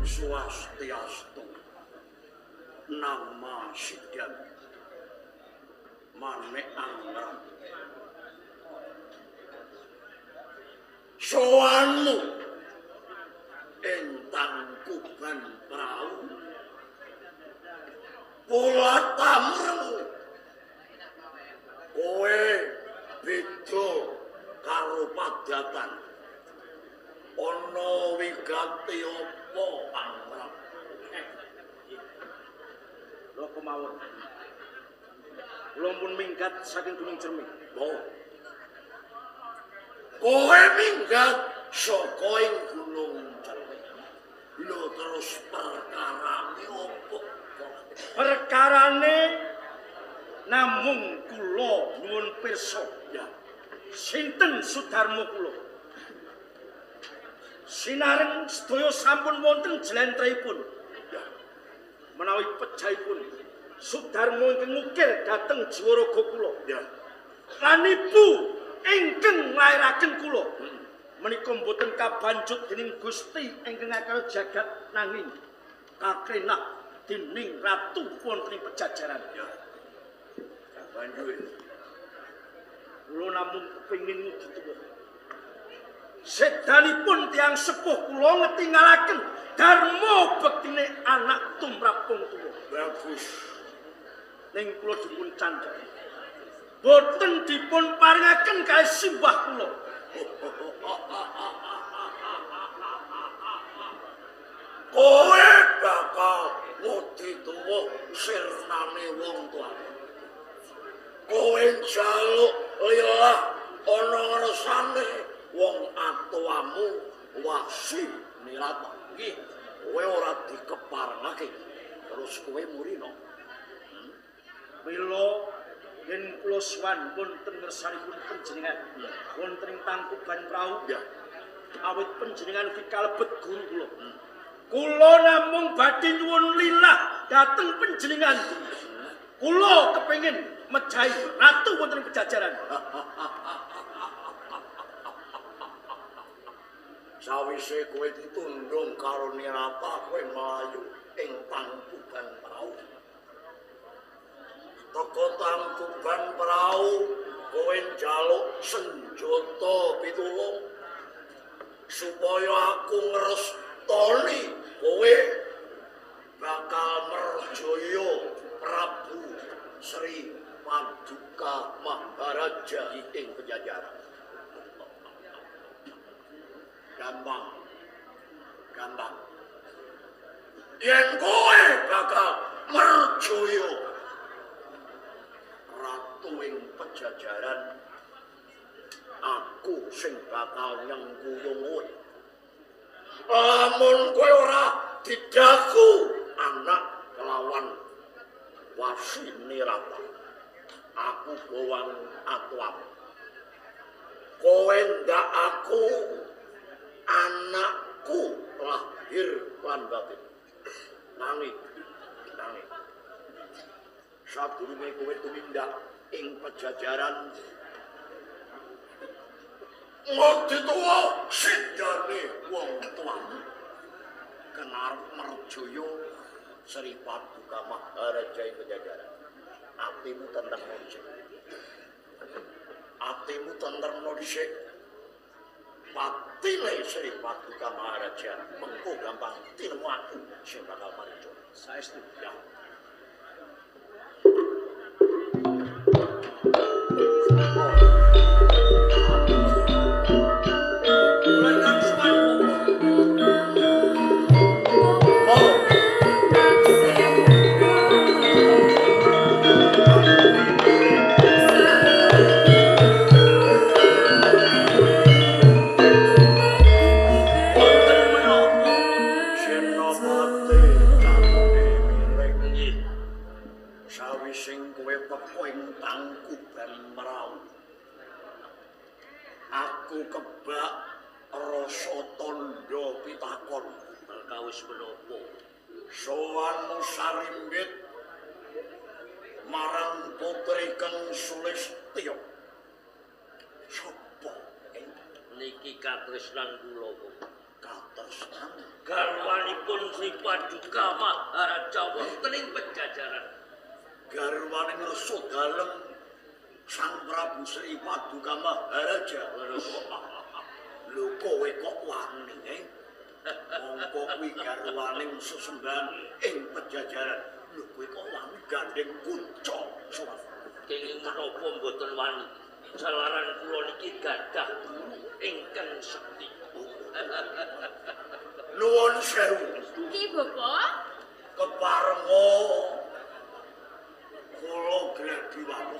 Swastiastu. Nama Sidan Manik Anggrek. Sowanmu ing Tangkuban Prau pola tamurmu kowe beda karo padatan. Ana wigati apa Anggrek? Lho kemawon. Kula pun minggat saking Gunung Cermin. Oh. Kowe minggat saka ing Gunung Cermin. Lho terus perkarane opo? Perkarane namung kula nyuwun pirsa. Ya. Sinten Sudarma kula? Sinareng sedaya sampun wonten jlentrehipun. Ya. Menawi pejahipun Sudarma ingkang ngukir dhateng jiwa raga kula. Ya. Lan ibu ingkang nglairaken kula. Menika mboten kabanjut dening Gusti ingkang ngakara jagat nanging kakrenah dening ratu wonten ing pejajaran. Ya. Kabanjut. Kula namung kepengin ngudi tuwa. Sedanipun tiyang sepuh kula ngetinggalaken dharma bektine anak tumrap wong tuwa. Bagus. Ning kula dipun candhak. Boten dipun paringaken kae simbah kula. Kowe bakal ngudi tuwa sirnane wong tuwa. Kowe njaluk lilah ana ngersane wong atuwamu Wasi Nirata. Nggih. Kowe ora dikeparengake. Terus kowe murina. Mila yen kula suwan wonten ngersanipun panjenengan wonten ing Tangkuban Prau. Ya. Awit panjenengan ugi kalebet guru kula. Kula namung badhe nyuwun lilah dhateng panjenengan. Kula kepengin mejahi ratu wonten ing pejajaran. Sawise kowe ditundung karo Nirata, kowe mlayu ing Tangkuban Prau. Teko Tangkuban Prau, kowe njaluk senjata pitulung supaya aku ngrestoni kowe bakal merjaya Prabu Sri Paduka Maharaja ing pejajaran. Gampang. Gampang. Yen kowe bakal merjaya ratu ing pejajaran, aku sing bakal nyengkuyung kowe. Lamun kowe ora didaku anak kelawan Wasi Nirata, aku gowang atuam. Kowe ndak aku anakku lahir lan batin. Nangi, nangi. Sadurunge kowe tumindak ing pejajaran, ngodi tuwa sidane wong tuamu. Kenarep merjaya Sri Paduka Maharaja ing pejajaran. Atimu tentremno dhisik. Atimu tentremno dhisik. Patine Sri Paduka Maharaja mengko gampang tinemu aku sing bakal marjaya. Saestu. Ya. Kula ingkang suwan. Oh. Wonten menapa? Senopati Candhi Miring. Nggih. Sawise kowe teka ing Tangkuban Prau, aku kebak rasa tandha pitakon. Perkawis menapa? Sowanmu sarimbit marang putri Kang Sulistya. Sapa Niki katresnan kula kok. katresnan? Garwanipun Sri Paduka Maharaja wonten ing Pajajaran. Garwane ngersa dalem Sang Prabu Sri Paduka Maharaja. Lho kowe kok wani, eh? Mongko kuwi garwane sesembahan ing Pajajaran. Lho kowe kok wani gandeng kunca sowan. Kenging menapa mboten wani? Jalaran kula niki gadah guru ingkang sekti. Nuwun sewu. Nggih, Bapak. Keparenga kula Gladiwara.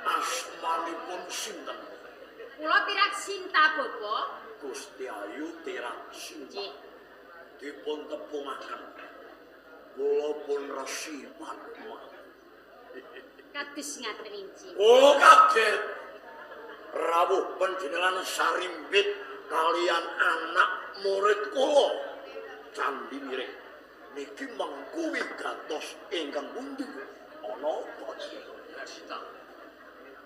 Asmanipun sinten? Kula Tirak Sinta, Bapak. Gusti Ayu Tirak Sinta. Nggih. Dipun tepungaken. Kula pun Resi Padma. Kados ngaten inggih. Kula kaget. Rawuh panjenengan sarimbit kalian anak murid kula Candi Miring. Niki mengku wigatos ingkang pundi? Ana apa? Sinta.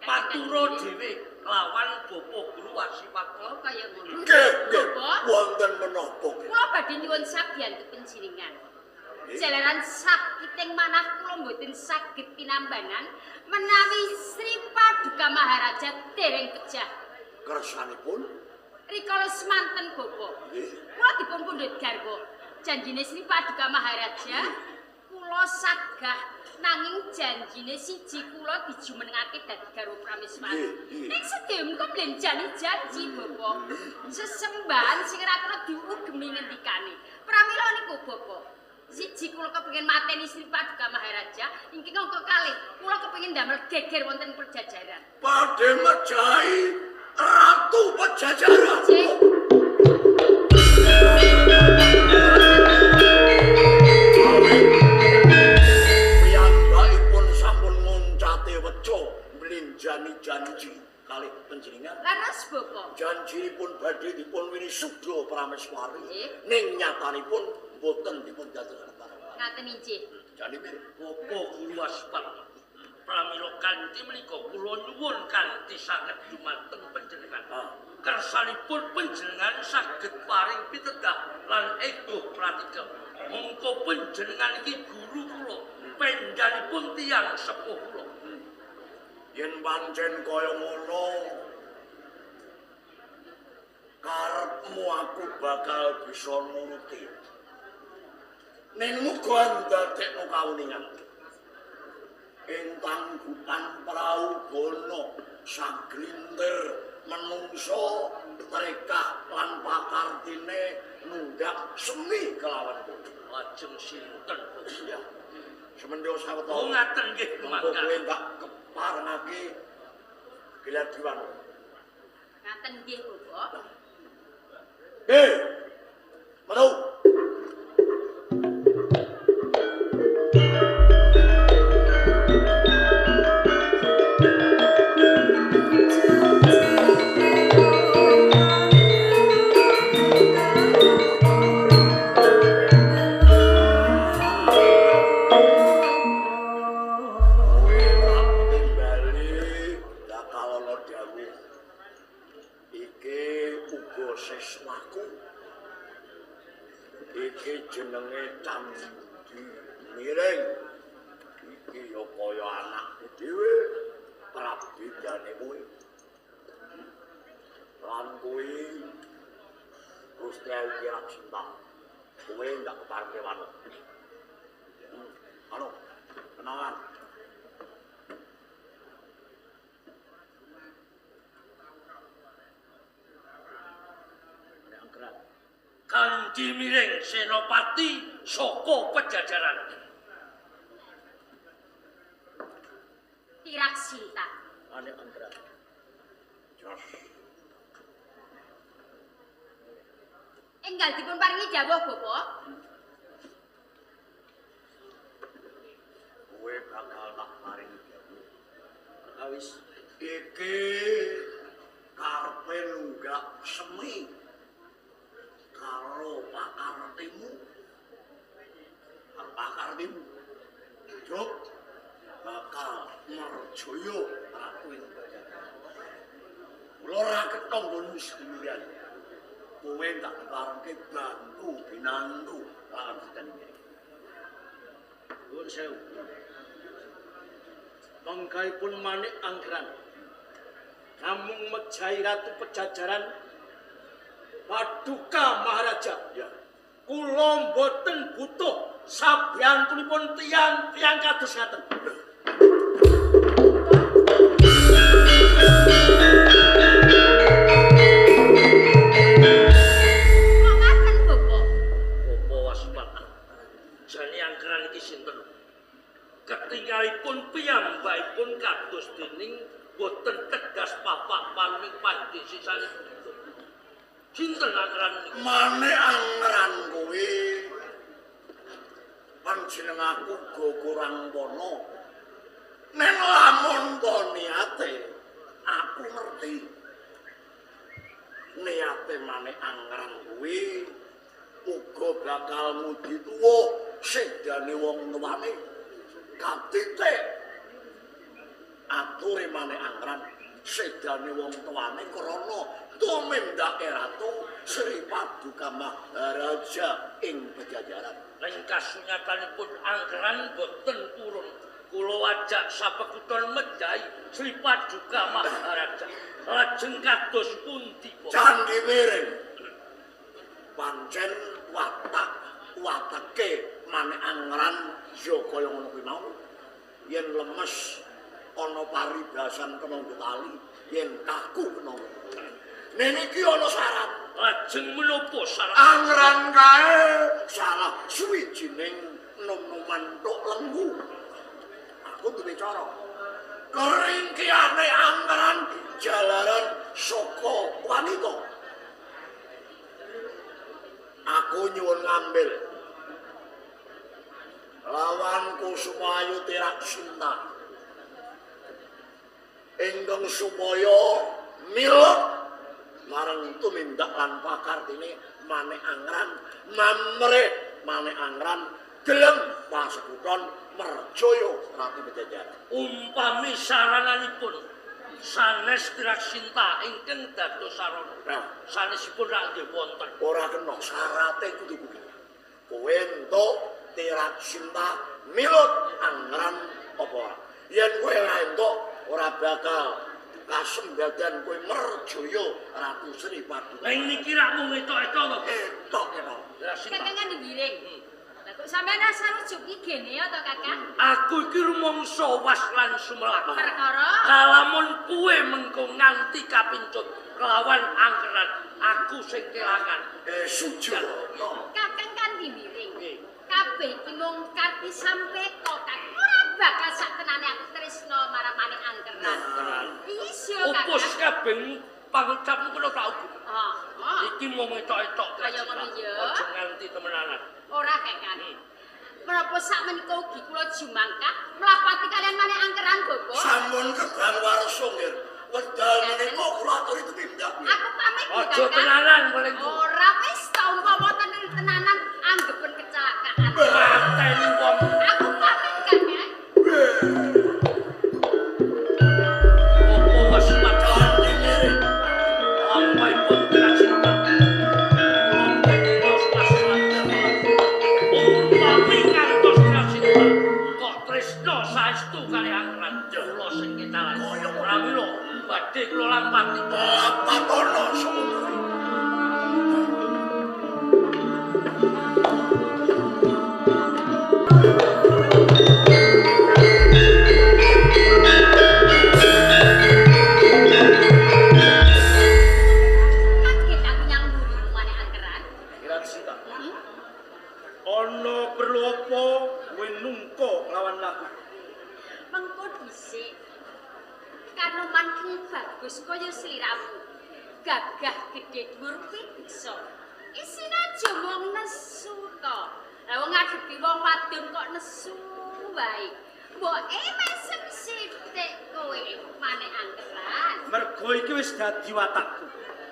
Patura dhewe lawan Bapak Guru Wasipatma. Oh, kaya ngono. Nggih, nggih. Bapak, Wonten menapa? kula badhe nyuwun sabiyantu panjenengan. Jalaran sakiting manah kula mboten saged tinambanan menawi Sri Paduka Maharaja dereng pejah. Kersanipun Rikala semanten Bapak. nggih. Kula dipun pundhut garwa. Janjine Sri Paduka Maharaja kula sagah nanging janjine siji kula dijumenengake dadi garwa prameswari. Nggih, nggih. Ning sedaya menika mlenjani janji Bapak. Sesembahan sing ora kena diugemi ngendikane. Pramila niku Bapak. Siji kula kepengin mateni Sri Paduka Maharaja, ingkang angka kalih kula kepengin damel geger wonten Pajajaran. Badhe mejahi Ratu Pajajaran. Nggih. Piyambakipun sampun nguncate weca mlenjani janji kalih panjenengan. Leres Bapak. Janjinipun badhe dipun wini sudra prameswari. Nggih. Ning nyatanipun boten dipun dadosaken barang. Ngaten inggih. Jane pirang? Bapak Guru Wasipatma. Pramila kanthi menika kula nyuwun kanthi sanget dumateng panjenengan. Ah. Kersanipun panjenengan saged paring pitedah lan ego pratika. Mongko panjenengan iki guru kula, penjanipun tiyang sepuh kula. Yen pancen kaya ngono karepmu aku bakal bisa nuruti. Ning muga ndadekno kawuningan. Ing tanggupan prau gono saglintir menungso trekah lan pakartine nunggak semi kelawan kudu. Lajeng sinten Bapak? Ya. Semendha sawetara. Oh ngaten nggih Monggo mangga. kowe ndak keparengake Gladiwara. Ngaten nggih Bapak. Hei. Metu. Kowe tak timbali bakal ana dawuh. Iki uga siswaku. Iki jenenge Candi Miring. Iki ya kaya anakku dhewe, prabidane kuwi. Lan kuwi Gusti Ayu Tirak Sinta. Kowe ndak keparengke manuk. Halo, kenalan. Nek angkrat. Kanthi miring Senopati saka Pajajaran. Tirak Sinta. Ane angkrat. Jos. Enggal dipun paringi dawuh Bapak. Kowe bakal tak paringi dawuh. Perkawis. Iki karepe nunggak semi karo pakartimu. Karo pakartimu. Jok bakal merjaya ratu ing Pajajaran. Kula ora ketha nggonmu seduluran. Kowe tak parengke bantu binantu lawan setan iki. Nuwun sewu. Manggaipun Manik Angkeran namung mejahi Ratu Pejajaran Paduka Maharaja. Ya. Kula mboten butuh sabiyantunipun tiyang-tiyang kados ngaten. Kok ngaten, Bapak? Bapak waspada. Jane Angkeran iki sinten? Ketingalipun piyambakipun kados dening boten tegas papak paluning pandhisisanipun. Sinten Angkeran niku? Manik Angkeran kuwi panjenengaku Gogorangwana. Ning lamun to niate aku ngerti. Niate Manik Angkeran kuwi uga bakal ngudi tuwa sedane wong tuwane. Katitik ature Manik Angkeran sedane wong tuwane krana tumindake Ratu Sri Paduka Maharaja ing Pejajaran. Ing kasunyatanipun Angkeran boten purun. Kula wajak sapekuton mejahi Sri Paduka Maharaja. Lajeng kados pundi, Bapak? Candhi Miring. Pancen watak wateke Manik Angkeran ya kaya ngono kuwi mau. Yen lemes ana paribasan kena nggo tali, yen kaku kena nggo tali. Ning iki ana syarat. Lajeng menapa syarat? Angkeran kae salah suwijining nom-noman tok lenggu. Aku duwe cara. Keringkiane Angkeran jalaran saka wanita. Aku nyuwun ngambil lawan Kusumayu Tirak Sinta ingkang supaya milut marang tumindak lan pakartine Manik Angkeran mamrih Manik Angkeran gelem pasekuton merjaya Ratu Pejajaran. Umpami sarananipun sanes Tirak Sinta ingkang dados sarana. Nah, sanesipun rak nggih wonten. Ora kena syarate kudu kuwi. Kowe entuk Tirak Sinta milut Angkeran apa ora? Yen kowe ora entuk ora bakal kasembadan kowe merjaya Ratu Sri Paduka. Lah niki rak mung etok-etok lho. Etok etok. Tirak Sinta. Kakang kan digiring. Lah kok sampean asal rujuk iki gene ya to, Kakang? Aku iki rumangsa was lan sumelak. Perkara Kalamun kuwe mengko nganti kapincut kelawan Angkeran, aku sing kelangan. Sujud. Kakang kan dimiring. Kabeh iki mung karti sampeka, Kakang. Ora bakal sak tenane aku tresna marang Manik Angkeran. Iya, Kakang. Opos kabeh pangucapmu kena tak ugu. Oh, oh. Iki mung etok-etok. Kaya ngono ya. Aja nganti temenanan. Ora, Kakang. Menapa sak menika ugi kula jumangkah mlapati kalian Manik Angkeran, Bapak? Sampun kebang warsa nggih. Wedal menika kula aturi tumindak. Aku pamit lho, Aja Kakang. tenanan melengku. Ora wis ta umpama tenan-tenanan anggepen kecelakaan. Mateni wong. Aku pamit, Kakang. Opo wis mati. Candhi Miring. Lampahipun Tirak Sinta. Umpami ngantos Tirak Sinta kok tresna saestu kalih Angkeran, kula sing ketalan. Pramila badhe kula lampati. Lapatono saka mburi. Kaget aku nyang mburi Manik Angkeran. Tirak Sinta. Ana perlu apa kowe nungka lawan aku? Mengko dhisik. Kanoman ki bagus kaya sliramu. Gagah gedhe dhuwur pideksa. Isine aja mung nesu to. Lah wong ngadepi wong wadon kok nesu wae. Mbok mesem sithik kowe Manik Angkeran. Mergo iki wis dadi watakku.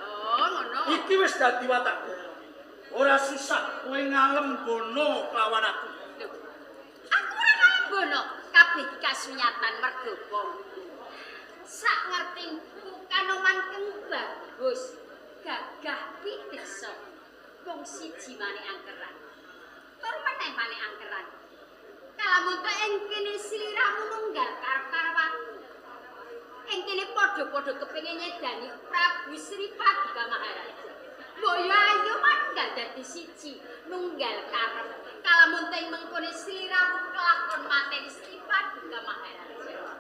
Oh, ngono. Iki wis dadi watakku. Ora susah kowe ngalembono kelawan aku. Lho, aku ora ngalembono, kabeh iki kasunyatan mergo apa? Sak ngertiku Kanoman keng bagus. Gagah pideksa. Wong siji manik angkeran. Tur meneh manik angkeran. Kalamun ta ing kene sliramu nunggal karep-karep aku. Ing kene padha-padha kepengin nyedani Prabu Sri Paduka Maharaja. Mbok yo ayo manunggal dadi siji, nunggal karep. Kalamun ta ing mengkone sliramu kelakon mateni Sri Paduka Maharaja.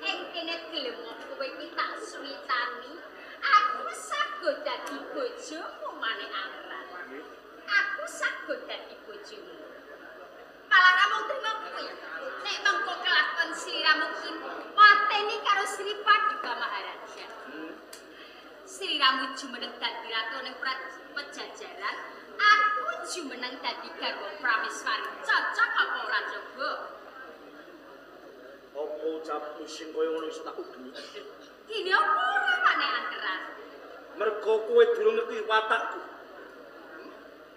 Ing kene gelem kowe iki tak suwitani, aku sago dadi bojomu manik angkeran. Aku sago dadi bojomu. Malah ra mung trimo kuwi. Nek mengko kelakon sliramu ki mateni karo Sri Paduka Maharaja. Sliramu jumeneng dadi ratu ning Pejajaran, aku jumeneng dadi garwa Prameswari. Cocok apa ora coba? Apa ucapmu sing kaya ngono iso tak ugemi? Dene apa ora manik angkeran? Mergo kowe durung ngerti watakku.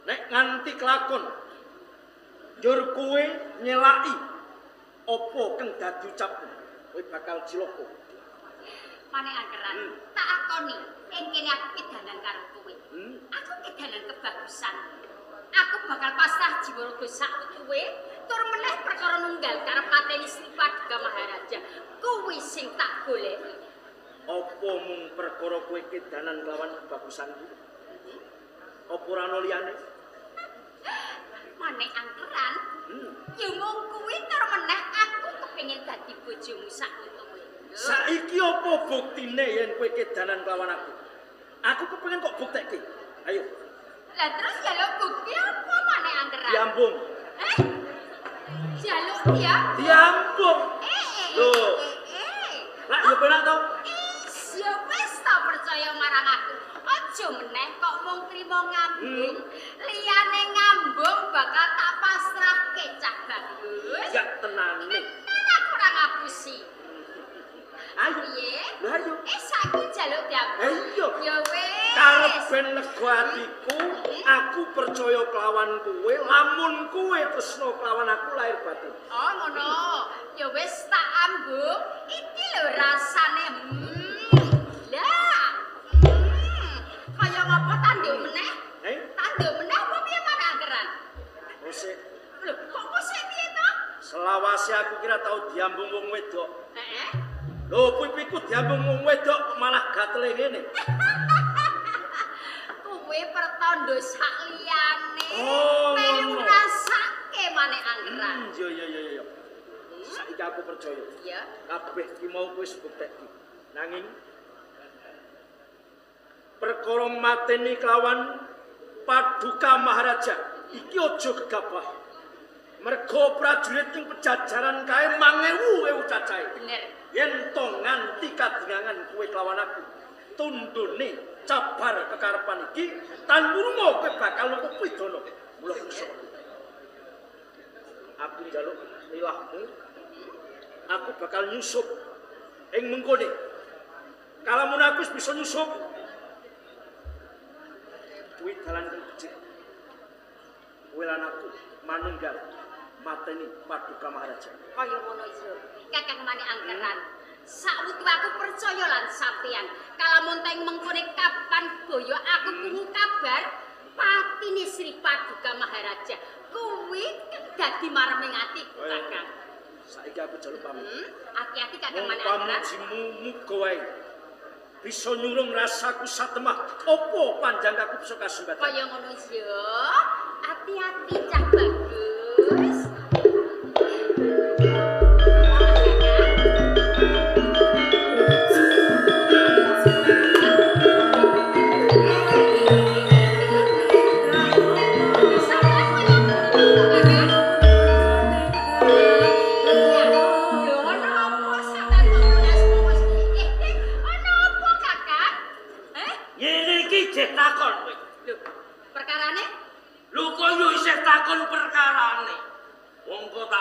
Nek nganti kelakon njur kowe nyelaki apa kang dadi ucapmu, kowe bakal cilaka. Manik angkeran, tak akoni ing kene aku kedanan karo kowe. Aku kedanan kebagusan. Aku bakal pasrah jiwa raga sak utuhe tur meneh perkara nunggal karep mateni Sri Paduka Maharaja. Kuwi sing tak goleki. Apa mung perkara kowe kedanan kelawan kebagusanku? Apa ora ana liyane? Manik angkeran, ya mung kuwi tur meneh aku kepengin dadi bojomu sak utuhe. Saiki apa buktine yen kowe kedanan kelawan aku? Aku kepengin kok buktekke. Ayo. Lah terus jaluk bukti apa manik angkeran? Diambung. Jaluk dia? Diambung. Lho. Lah ya penak to? Ya wis ta percaya marang aku. Aja meneh kok mung trimo ngambung. Liyane ngambung bakal tak pasrahke cah bagus. Ya tenane. Tenan aku ora ngapusi. Ayo. Piye? Lho ayo. Saiki jaluk diambung. Ayo. Ya wis. Karep ben lega atiku, aku percaya kelawan kowe, lamun kowe tresna kelawan aku lahir batin. Oh ngono. Ya wis tak ambung. Iki lho rasane. Lah. Kaya ngapa tanduk meneh? Tanduk meneh apa piye manik angkeran? Kosek. Lho, kok kosek piye to? Selawase aku kira tau diambung wong wedok. Heeh. Lho, pipiku diambung wong wedok malah gatele ngene. Kowe pertandha sak liyane. Oh, melu ngrasake manik angkeran. Iya iya iya iya. Saiki aku percaya. Iya. Kabeh ki mau wis buktekke. Nanging perkara mateni kelawan Paduka Maharaja iki aja gegabah. Mergo prajurit ing Pejajaran kae 1000 cacahe. Bener. Yen to nganti kadingangan kowe kelawan aku, tundune cabar kekarepan iki tanpa kowe bakal lupa pidana. Mula iso. Aku njaluk lilahmu, aku bakal nyusup ing mengkone. Kalamun aku wis bisa nyusup, kuwi dalan kang becik. Kowe lan aku manunggal mateni Paduka Maharaja. Kaya ngono iya. Kakang manik angkeran. Sawutu aku percaya lan sampeyan. Kalamun teng mengkone kapan boyo aku krungu kabar patine Sri Paduka Maharaja. Kuwi kang dadi mareming atiku, Kakang. Saiki aku njaluk pamit. Ati-ati Kakang manik angkeran. Pamujimu muga wae bisa nyurung rasaku satemah. Apa panjang aku bisa kasembatan? Kaya ngono iya. Ati-ati cah bagus.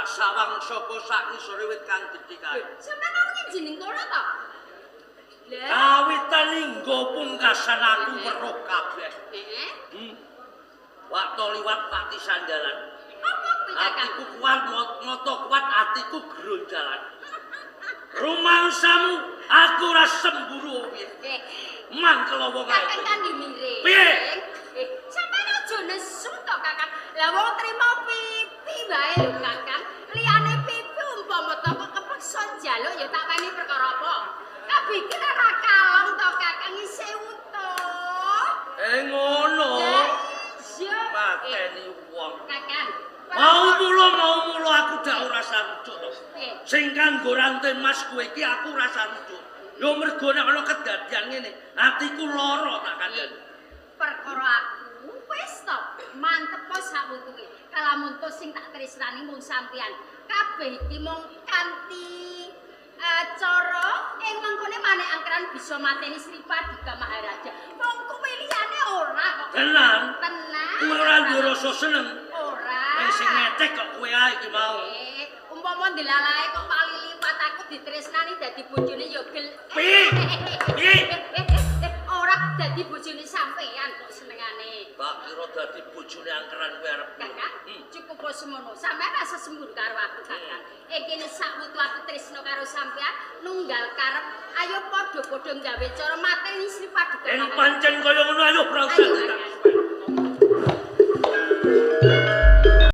Sawang saka sak ngisore wit kang gedhe kae. Sampeyan ngomong jeneng kono to? Lah, kawitan linggo pungkasan aku weruh kabeh. Heeh. Waktu liwat pati sandalan. Apa kuwi Kakang? Atiku kuat, moto kuat, atiku gronjalan. Rumangsamu aku ora semburu piye. Mangkel wong ae. Kakang kan dimire. Piye? Sampeyan aja nesu to, Kakang. Lah wong trimo pipi wae lho, Kakang. Liyane pipi umpama to kok kepeksa njaluk ya tak weni perkara apa? Kabeh iki ora kalong to, Kakang, isih utuh. Ngono. Lah iya. Mateni wong. Kakang. Mau mula aku dak ora sarujuk to. Piye? Sing kanggo rantai mas kowe iki aku ora sarujuk. Yo mergo nek ana kedadian ngene, atiku lara tak kandhani. Perkara aku wis to, mantep sak wutuhe. Kalamun to sing tak tresnani mung sampeyan. Kabeh iki mung kanthi cara ing mengkone manik angkeran bisa mateni Sri Paduka Maharaja. Wong kuwi liyane ora kok. Tenan. Tenan. Kowe ora duwe rasa seneng. Ora. Sing ngecek kok kowe ae iki mau. Umpama dilalae kok wali liwat aku ditresnani dadi bojone ya gel. Piye? Piye? Ora dadi bojone sampeyan kok senengane. Tak kira dadi bojone angkeran kowe arep. Kakang, cukup semono. Sampeyan rasa sembur karo aku, Kakang. Kene sakwutu aku tresno karo sampeyan, nunggal karep. Ayo padha-padha gawe cara mateni Sri Paduka. Yen pancen kaya ngono ayo ora usah. Ayo, Kakang.